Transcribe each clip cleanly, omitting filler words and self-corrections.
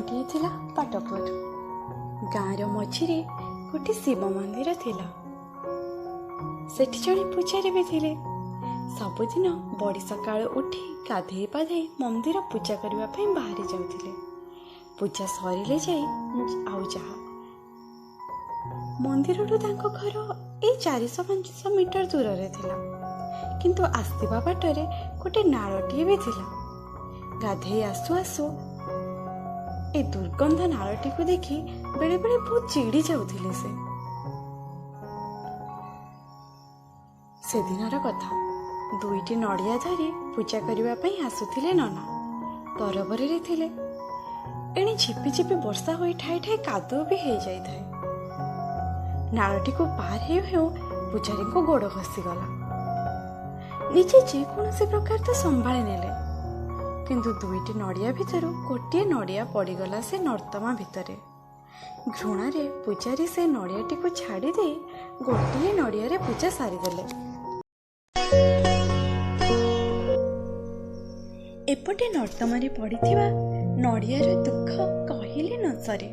ଗାଁଟିଏ ଥିଲା ପାଟପୁର। ଗାଁର ମଝିରେ ଗୋଟେ ଶିବ ମନ୍ଦିର ଥିଲା। ସେଠି ଜଣେ ପୂଜାରୀ ବି ଥିଲେ। ସବୁଦିନ ବଡ଼ି ସକାଳୁ ଉଠି ଗାଧେଇ ପାଧେଇ ମନ୍ଦିର ପୂଜା କରିବା ପାଇଁ ବାହାରି ଯାଉଥିଲେ। ପୂଜା ସରିଲେ ଯାଇ ଆଉ ଯାହା। ମନ୍ଦିରଠୁ ତାଙ୍କ ଘର ଏଇ 400-500 ମିଟର ଦୂରରେ ଥିଲା, କିନ୍ତୁ ଆସିବା ବାଟରେ ଗୋଟେ ନାଳଟିଏ ବି ଥିଲା। ଗାଧେଇ ଆସୁ ଆସୁ ଏ ଦୁର୍ଗନ୍ଧ ନାଳଟିକୁ ଦେଖି ବେଳେବେଳେ ବହୁତ ଚିଡ଼ି ଯାଉଥିଲେ ସେ। ସେଦିନର କଥା, ଦୁଇଟି ନଡ଼ିଆ ଧରି ପୂଜା କରିବା ପାଇଁ ଆସୁଥିଲେ ନନା। ତରବରରେ ଥିଲେ। ଏଣେ ଝିପି ଝିପି ବର୍ଷା ହୋଇ ଠାଇ ଠାଇ କାଦୁଅ ବି ହେଇଯାଇଥାଏ। ନାଳଟିକୁ ପାର ହେଉ ହେଉ ପୂଜାରୀଙ୍କ ଗୋଡ଼ ଖସିଗଲା। ନିଜେ ଯେକୌଣସି ପ୍ରକାର ତ ସମ୍ଭାଳି ନେଲେ, କିନ୍ତୁ ଦୁଇଟି ନଡ଼ିଆ ଭିତରୁ ଗୋଟିଏ ନଡ଼ିଆ ପଡ଼ିଗଲା ସେ ନର୍ଦ୍ଦମା ଭିତରେ। ଘୃଣାରେ ପୂଜାରୀ ସେ ନଡ଼ିଆଟିକୁ ଛାଡ଼ି ଦେଇ ଗୋଟିଏ ନଡ଼ିଆରେ ପୂଜା ସାରିଦେଲେ। ଏପଟେ ନର୍ଦ୍ଦମାରେ ପଡ଼ିଥିବା ନଡ଼ିଆର ଦୁଃଖ କହିଲେ ନ ସରେ।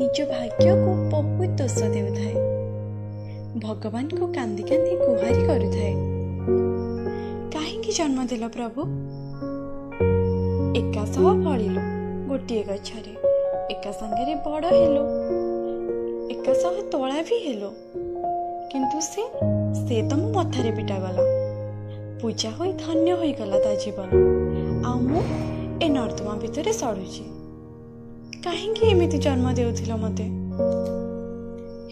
ନିଜ ଭାଗ୍ୟକୁ ବହୁତ ଦୋଷ ଦେଉଥାଏ, ଭଗବାନଙ୍କୁ କାନ୍ଦି କାନ୍ଦି ଗୁହାରି କରୁଥାଏ, କାହିଁକି ଜନ୍ମ ଦେଲ ପ୍ରଭୁ? ଏକା ସହ ଫଳିଲୁ ଗୋଟିଏ ଗଛରେ, ଏକା ସାଙ୍ଗରେ ବଡ଼ ହେଲୁ, ଏକା ସହ ତୋଳା ବି ହେଲୁ, କିନ୍ତୁ ସେ ତ ମୋ ମଥାରେ ପିଟାଗଲା, ପୂଜା ହୋଇ ଧନ୍ୟ ହୋଇଗଲା ତା ଜୀବନ, ଆଉ ମୁଁ ଏ ନର୍ଦ୍ଦମା ଭିତରେ ସଢ଼ୁଛି। କାହିଁକି ଏମିତି ଜନ୍ମ ଦେଉଥିଲ ମୋତେ?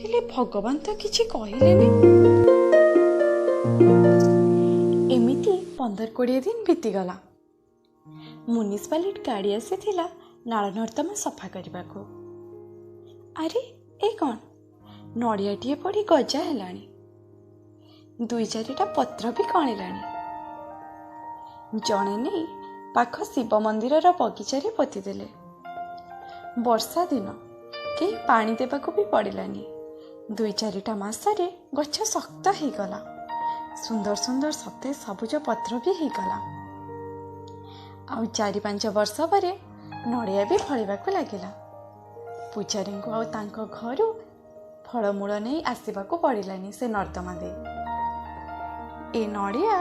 ହେଲେ ଭଗବାନ ତ କିଛି କହିଲେନି। ଏମିତି 15-20 ଦିନ ବିତିଗଲା। ମ୍ୟୁନିସିପାଲିଟି ଗାଡ଼ି ଆସିଥିଲା ନାଳ ନର୍ଦ୍ଦମା ସଫା କରିବାକୁ। ଆରେ ଏ କ'ଣ, ନଡ଼ିଆଟିଏ ପଡ଼ି ଗଜା ହେଲାଣି, 2-4ଟା ପତ୍ର ବି କଅଁଳିଲାଣି। ଜଣେ ନେଇ ପାଖ ଶିବ ମନ୍ଦିରର ବଗିଚାରେ ପୋତିଦେଲେ। ବର୍ଷା ଦିନ, କେହି ପାଣି ଦେବାକୁ ବି ପଡ଼ିଲାନି। 2-4ଟା ମାସରେ ଗଛ ଶକ୍ତ ହେଇଗଲା, ସୁନ୍ଦର ସୁନ୍ଦର ସତେଜ ସବୁଜ ପତ୍ର ବି ହେଇଗଲା। ଆଉ 4-5 ବର୍ଷ ପରେ ନଡ଼ିଆ ବି ଫଳିବାକୁ ଲାଗିଲା। ପୂଜାରୀଙ୍କୁ ଆଉ ତାଙ୍କ ଘରୁ ଫଳମୂଳ ନେଇ ଆସିବାକୁ ପଡ଼ିଲାନି ସେ ନର୍ଦ୍ଦମା ଦେଇ। ଏ ନଡ଼ିଆ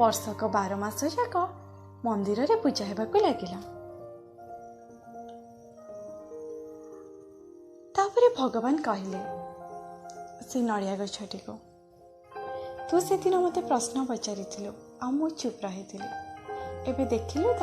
ବର୍ଷକ 12 ମାସ ଯାକ ମନ୍ଦିରରେ ପୂଜା ହେବାକୁ ଲାଗିଲା। ତାପରେ ଭଗବାନ କହିଲେ ସେ ନଡ଼ିଆ ଗଛଟିକୁ, ତୁ ସେଦିନ ମୋତେ ପ୍ରଶ୍ନ ପଚାରିଥିଲୁ ଆଉ ମୁଁ ଚୁପ୍ ରହିଥିଲି, ଏବେ ଦେଖିଲୁ ତ?